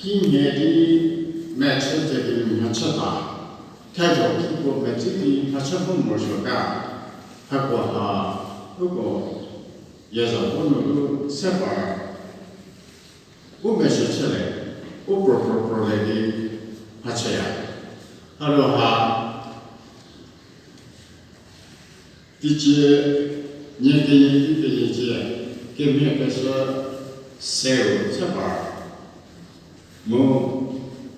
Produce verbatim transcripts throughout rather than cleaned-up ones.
Kimhie di mechü ze kinu mhachü ta, thezho kiko metsü di mhachü pu morosuo ga, hako ha, uko, yeza pu nu lu se par, u mechü chüle, u pro pro pro le di mhachüya. Halo ha, teicie, nie kenie di kenie cie, kemhie keshü seu se par. Mu,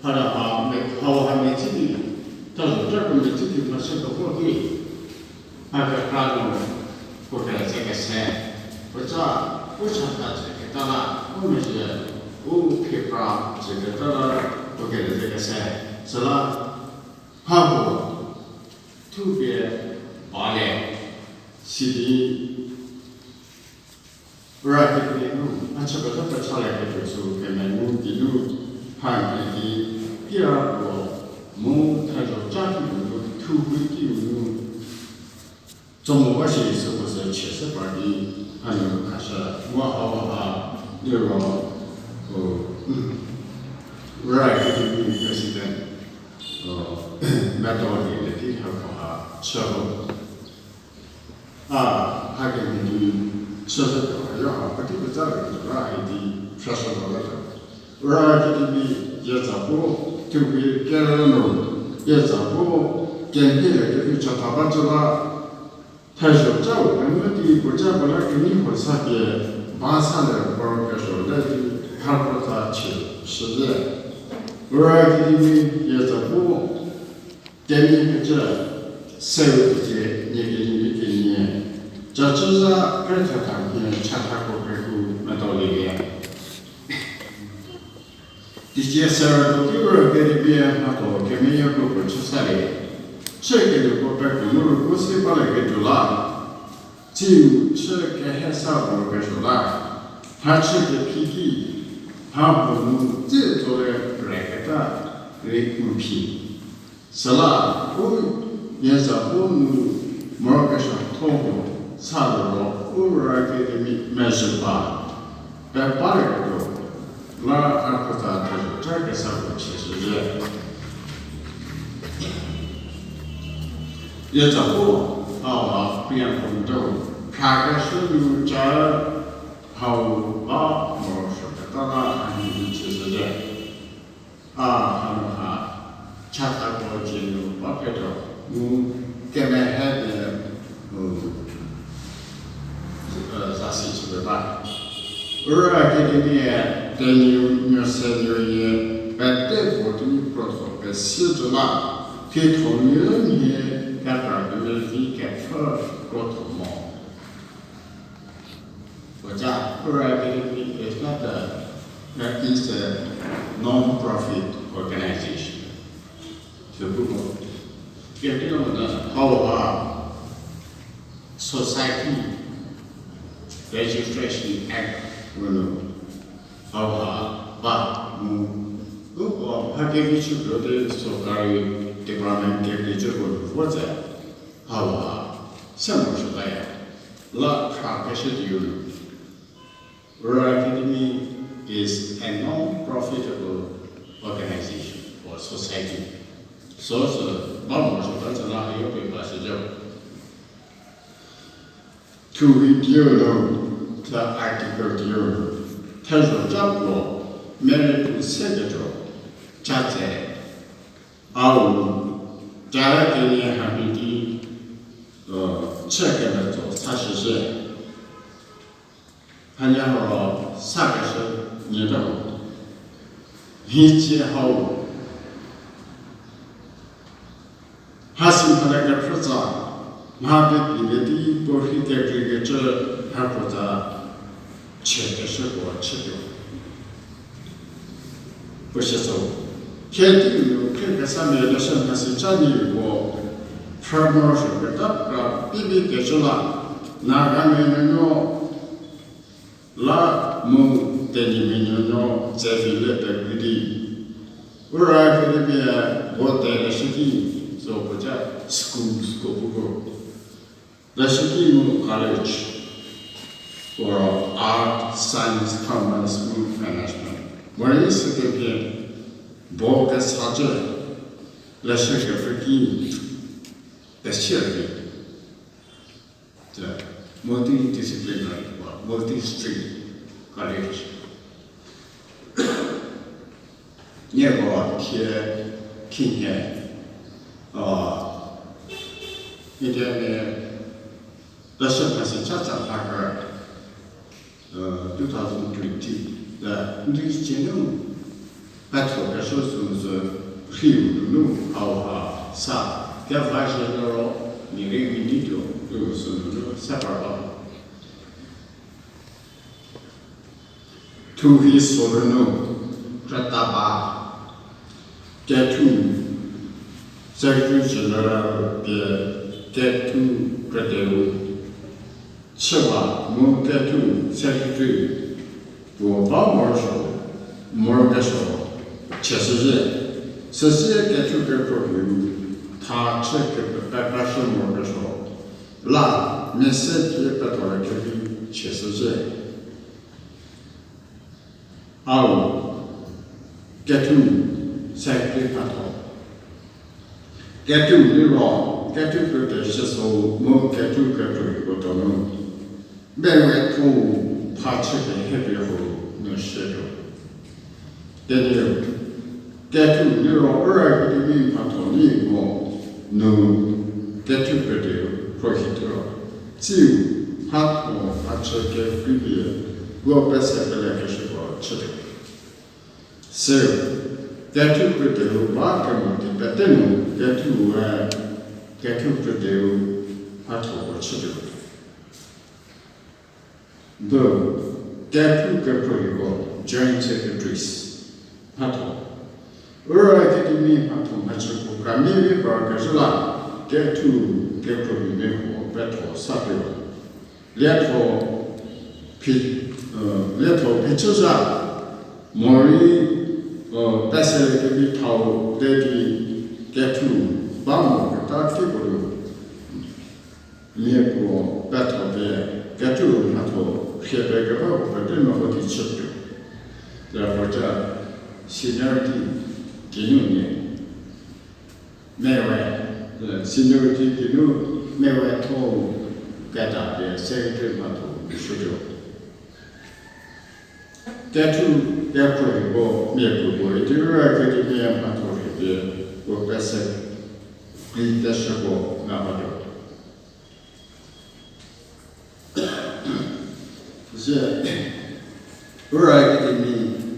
hada ha me, hau ha metsü di, thezho ca ko metsü di mhachü kevor di, ha kekra nu, puo kele ze kese, puoca, u chatha cü keta la, u mezhie, u phipra cü keta la, puo kele ze kese, süla, hako, thupie, bale, sidi, Ura kekreiu nu, a chü pete pecha le ketuo sü kemengu geinu, ha mhie di, kirapuo, mu thezho ca kinu, thuhu kinu, tsomo ba shi süko sü chie se par di, hanu khashü, mu hau ha, liro, o, Ura kekreiu president, o, medal di ledi hako ha, chü ho. A, hakemhie di, chüshütuo, yo ha, puotei puotsa rei tuo ra idi, phrüshütuo la tuo. Ura kekreiu, yeza pu, thupie kerü nu, yeza pu, kemhie le kevi chatha ba cü la, thezho cau kemhie di puoca puo la kenie huo sa pie, ba sa le puo kesuo le di, ha puo ta chie, shüzhie. Ura kekreiu, yeza pu, Kenie kecü, seu kecü, nie kenie di kenie, cacüza krethetha mhie chathako kekreiu medo lielie. Teicie sera tuo ki Ura kedibi mhatho kemeyieko puo chü salie. Chü kelieko pekru nu rüku se balieketuo la. Tsiu chü kehe sa puo kesuo la. Mhachü kephi ki, mha puo nu tsie tsolie reketa rei u phi. Süla, u yeza pu nu morokesuotho puo sa liro, u Ura kedibi mezhü ba, pepalieketuo, la a kotsa thezho ca kesa puo chie shüzhie. Yeza pu, hau ha, priyan puo nu, phrakeshü nu ca, hau ba morosuoketa la a nyi di chie shüzhie. A hanu ha, chathako dzie nu ba phetuo, mu kemehe pie, mu, zasi chüpie ba. Ura kedibi, Tenyiu, Nuosenuo yie, pete puo di krotho pesie zo la, thietho nu mhie kekra kemezi kepfü krotho mo. Puoca, Ura Academy is not a, is a non-profit organization. Sübuko, kekreilamonyü hau ha Society Registration Act nu, hau ha ba mu, uko mha kevi chütuo di sorkari department kekreicüko nu vo tse, hau ha se morosuotaya, la phrakeshü diu nu. Ura Academy is a non-profitable organization or society. Süsü ba morosuo ba tsü la ayo pie ba shüzhie. Thuhi diu nu, the article diu nu, thezho ca puo, merit puo se ketuo, ca tse, au, ca kenie hamhie di, chü kemetso sa shüzhie. Hanie horo sa keshü nyü te ho. Mhicie hau. Hasi mhale kephrütsa, mha pepilie di puo rhi kekreikecü mhapuo tsa chie keshüko chütuo. Puo sie so, khie teiu nu khrie kesamia leshü mhasi ca nyi puo, phrü morosuo keta kra pibi kecü la, Nagamia nuonuo la mu Tenyimia nuonuo tsevi le pekri di, Ura Academy-e vote leshüki, so puoca schools ko puko, leshüki mu college, or art, science, commerce mu management. Morei sükemhie bo kesacü leshü kepfü ki pesie rei, multidisciplinary, multi-stream college. Nieko thie khinhie, a, Indiamia leshü mhasi chatsa mhakra, two thousand twenty, ndrei cenu petho kesuo sünu sü rhiu nunu hauha sa kevazhie liro, mia rei mia neituo sünu sü nunu se par ba. Thuhi sorünu krüta ba, kethu, Secretary General pie kethu krüteu chüwa mu kethu secretary puo ba morosuo, morokesuo chüshüzhie. Süsie kethu kekhruohiu tha chü kepekashü morokesuo la mia se pie petholie kevi chüshüzhie. Au, kethu secretary mhatho. Kethu liro kethu krüteshüso mu kethu kekhruohiko donu mewe thuo tha chü kehepie hou nu shütuo. Kenieu, kethu liro Ura Academy mhatho nyi mo nu kethu krüteu khruohituo. Tsiu mhatho mhachü kekrei pie puo pese pelekeshüko chütuo. Süu, kethu krüteu ba kemo di pete nu kethu we kethu krüteu mhathoko chütuo. Bu, kethu kekhruohiko, Joint Secretaries mhatho. Ura Academy mhatho mhachüko kramia vi parkezhü la kethu kekhruohimia huo petho satuo. Lietho phi, lietho phichüzha morei peseliekevi thau te di kethu ba mo keta kiko nu mia puo petho pie kethu mhatho rhie pekeba puo pete meho di chütuo. Therefore, seniority geinu nie mewe, seniority geinu mewe thuo keta pie secretary mhatho shütuo. Kethu kekhruohiko mia puo puo idi Ura Academy mhatho rhie pie puo pese kekreikeshüko mehotuo. Zie, Ura Academy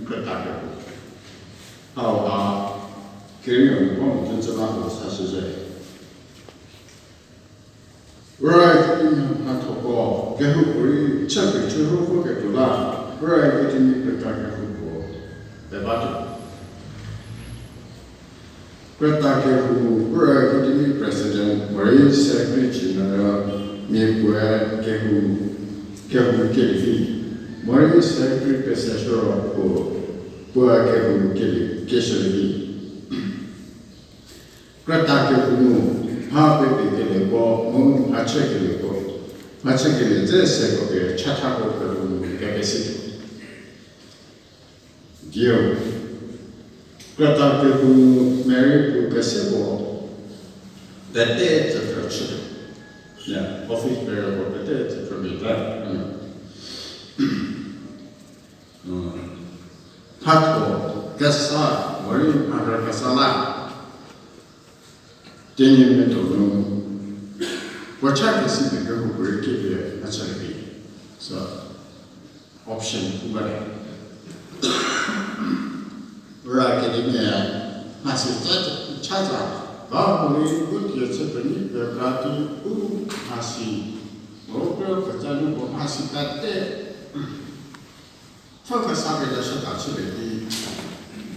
krüta kehou hauha kerieu nu ba mo kecü la puo sashüzhie. Ura Academy mhathoko kehoupuorei chüpie chü ro voketuo la, Ura Academy krüta kehou puo pebatuo. Krüta kehou Ura Academy President morei Secretary General mia puoe kehou, kehou kelie vi, morei Secretary peseshüro puo, puoe kehou kelie keshülie vi. Krüta kehou nu mha pepie kelieko mu mhachü kelieko, mhachü kelie dze seko pie chathako kehou nu kepesituo. Dieu, krüta kehou nu merei puo keseko pete tsüphrü chütuo. Office bearerko pete tsüphrü mia te. Mhatho kesa, morei mharü kesa la Tenyimia donu puo cha kesi pie kehoupuorei kepie mhachü rei, so, option pu bate. Ura Academy mhasi ta chaza ba morei u die chü penyi pekra di u mhasi, o kro ketsa nu puo mhasi pete pfü kesa pie leshüda chülie di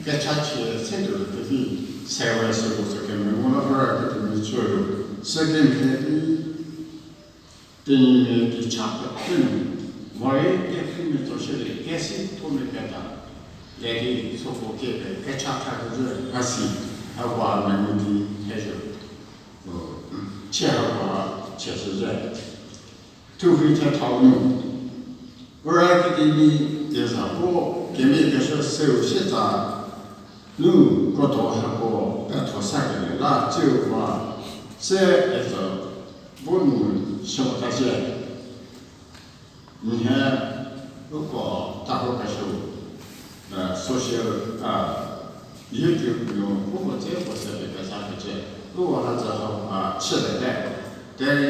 kechachie se tuo kevi sewe süko sü kemengu la Ura Academy chütuo. Sükemhie di Tenyimia di cha pete nu morei kepfümia tsoshülie kesithomia keta le di süko kepie kecha tha kezhü mhasi, hako mengu di thezhü, chie hako chie süzhü. Thuhi thethau nu Ura Academy dieza vo Kemia keshü seu sietsa nu krotho hako petho sakelie la tsiu va se etsü vo nu shüwata shie. Nhie uko taho keshüu, social, YouTube nu uko dze puo se pie kezha kecü, uko hadzü hau a chüliete. Derei